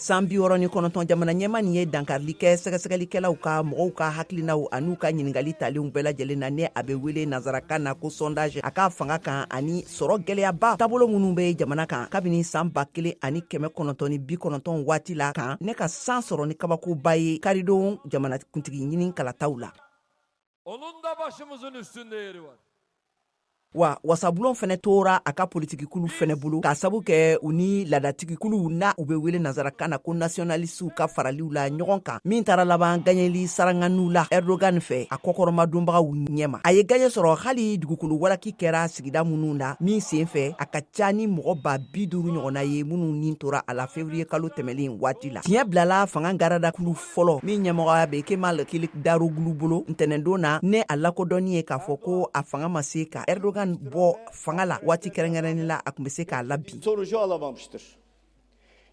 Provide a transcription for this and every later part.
San 69 jamana ɲɛmaa nin ye dankarili kɛ sɛgɛsɛgɛlikɛlaw ka mɔgɔw ka hakilinaw an'u ka ɲininkali talenw bɛɛ lajɛlen na, ni a bɛ wele nansarakan na ko sondage, a ka fanga kan ani sɔrɔ gɛlɛyaba taabolo minnu bɛ jamana kan kabini san 1990 waati la kan ne ka san sɔrɔ ni kabakoba ye karidon jamanakuntigi ɲini kalataw la. Onun da başımızın üstünde yeri var. Wa wasabulon fɛnɛ tora a ka politikikulu fɛnɛ bolo, k'a sabu kɛ u ni laadatigikuluw na u be wele nansarakan na ko nationalistew ka faraliw la ɲɔgɔn kan, min taara laban gaɲɛli saranganiw la Erdogan fɛ a kɔkɔrɔmadonbagaw ɲɛma. A ye gaɲɛ sɔrɔ hali dugukolo walaki kɛra sigida minnu na, min sen fɛ a ka ca ni mɔgɔ 50,000 ɲɔgɔnna ye minnu nin tora a la fevriye kalo tɛmɛlen waati la. Tiɲɛ bilala fanga garadakulu fɔlɔ min ɲɛmɔgɔya bɛ Kemal Kilicdaroglu bolo ntɛnɛndon na, ne a lakodɔnni ye k'a fɔ ko a fanga ma se ka Erdogan bɔ fanga la waati kɛrɛnkɛrɛnni la, a tun bɛ se k'a labin. Sonucu alamamıştır.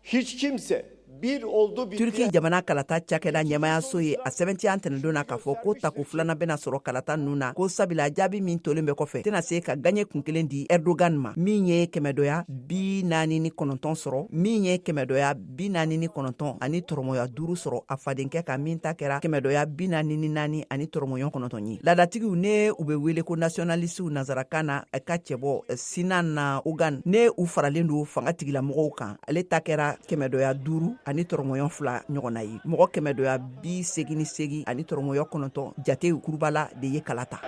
Hiç kimse bir oldu bitti. Turki jamana kalata cakɛda ɲɛmayaso ye a sɛbɛntiya ntɛnɛndon na k'a fɔ ko tako filanan bɛna sɔrɔ kalata ninnu na, ko sabila jaabi min tolen bɛ kɔfɛ tɛna se ka gaɲɛ kun kelen di Erdogan ma, min ye kɛmɛdɔya 49 sɔrɔ, min ye kɛmɛdɔya 49 ani tɔrɔmɔya 5 sɔrɔ a fadenkɛ kan, min ta kɛra kɛmɛdɔya 44 ani tɔrɔmɔyɔ 9 ye. Laadatigiw ne u bɛ wele ko nationalistew nansarakan na ka cɛbɔ Sinan na Ogan, ne u faralen don fanga tigilamɔgɔw kan, ale ta kɛra kɛmɛdɔya 5 ani tɔrɔmɔyɔ 2 ɲɔgɔnna ye. Mɔgɔ kɛmɛdɔya 88 ani tɔrɔmɔyɔ 9 jate kurubala de ye kala ta.